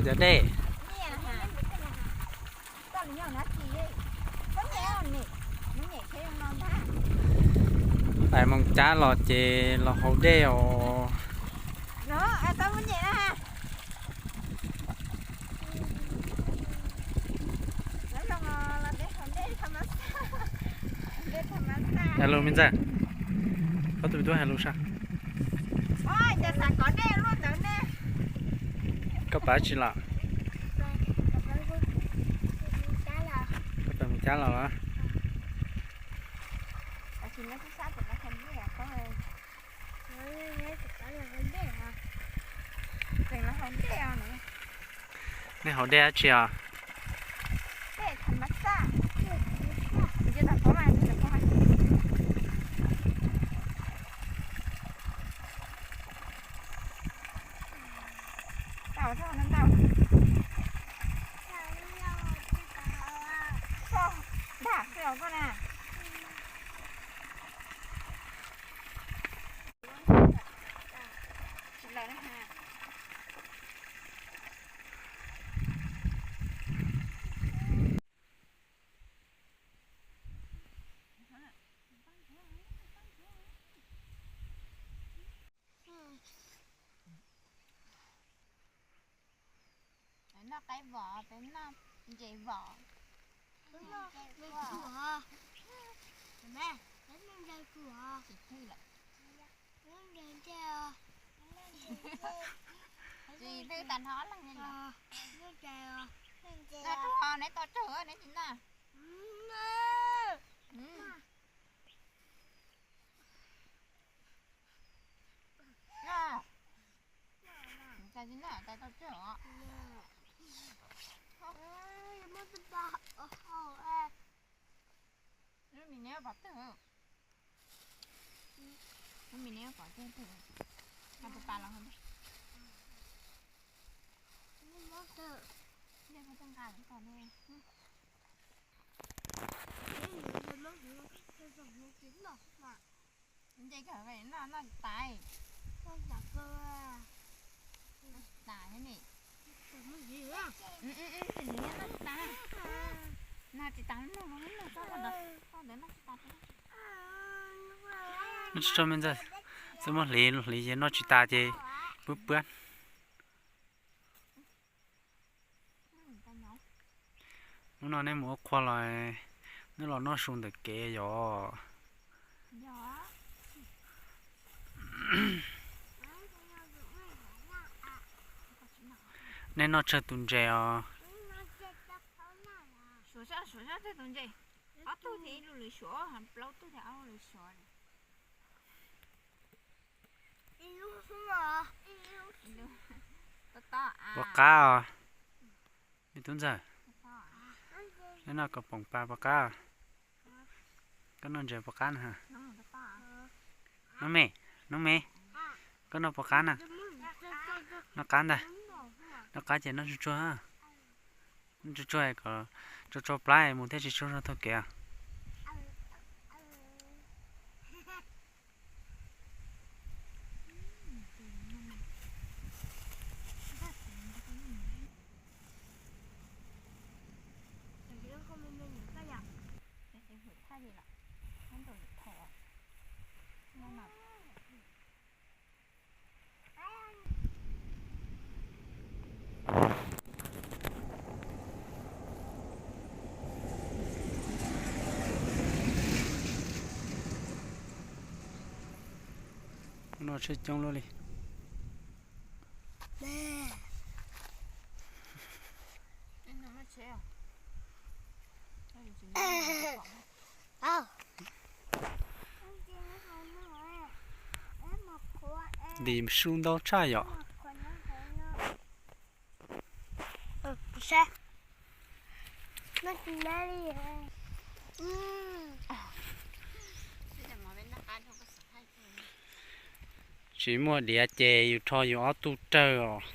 Ntxawm dej. Pais Moos Cab los ces los haus dej os. Hello me ntxawg, koj tus tub hello sab. Koj pab tsi los? Koj pab Moos Cab los los? Nej haus dej dab tsi os? Noj qaib vos, peb noj ntses vos. Peb noj ntses vos. Peb noj ntses vos. Tsis twb tag nrho leej. Noj ntses os. Noj rau neb tau tsawg neb tsis noj. Noj. Cas tsis noj tais tau tsawg os. Lub mis neb pov twg? Lub mis neb pov twg? Nqa tus pas los. Dej pov twg nqa los kom ne. Nce kawg noj, noj tsis tas. Noj tsis tas thiab ne. Noj tsis tas, noj tsis tas, noj tsis tas. Noj tsis tau me ntxawg, txawm muab hliv, hliv ces noj tsis tas ces pub pab. Hnub no nej mus ua qhua los nej los noj su ntawm kev yom? Nej noj tsawg tus ntses os? Ob tug thiab ib lub lwm suav, plaub tug thiab ob lub lwm suav. Pov qab os. Me tub ntxawg, nej noj kom poom pas pov qab. Koj noj ntses pov qab na. Noob me, noob me, koj noj pov qab na. Noj qab ntag. Noj qab ces noj tsuag tsuag. Noj tsuag tsuag kom tsuag tsuag plab mus thiaj tsis tsaug zog taug kev. Hnub no tsheb coob luaj li. Ntim su ntau tshaj yom. Tsis muaj diav ces yus rho yus ob tug rawg os.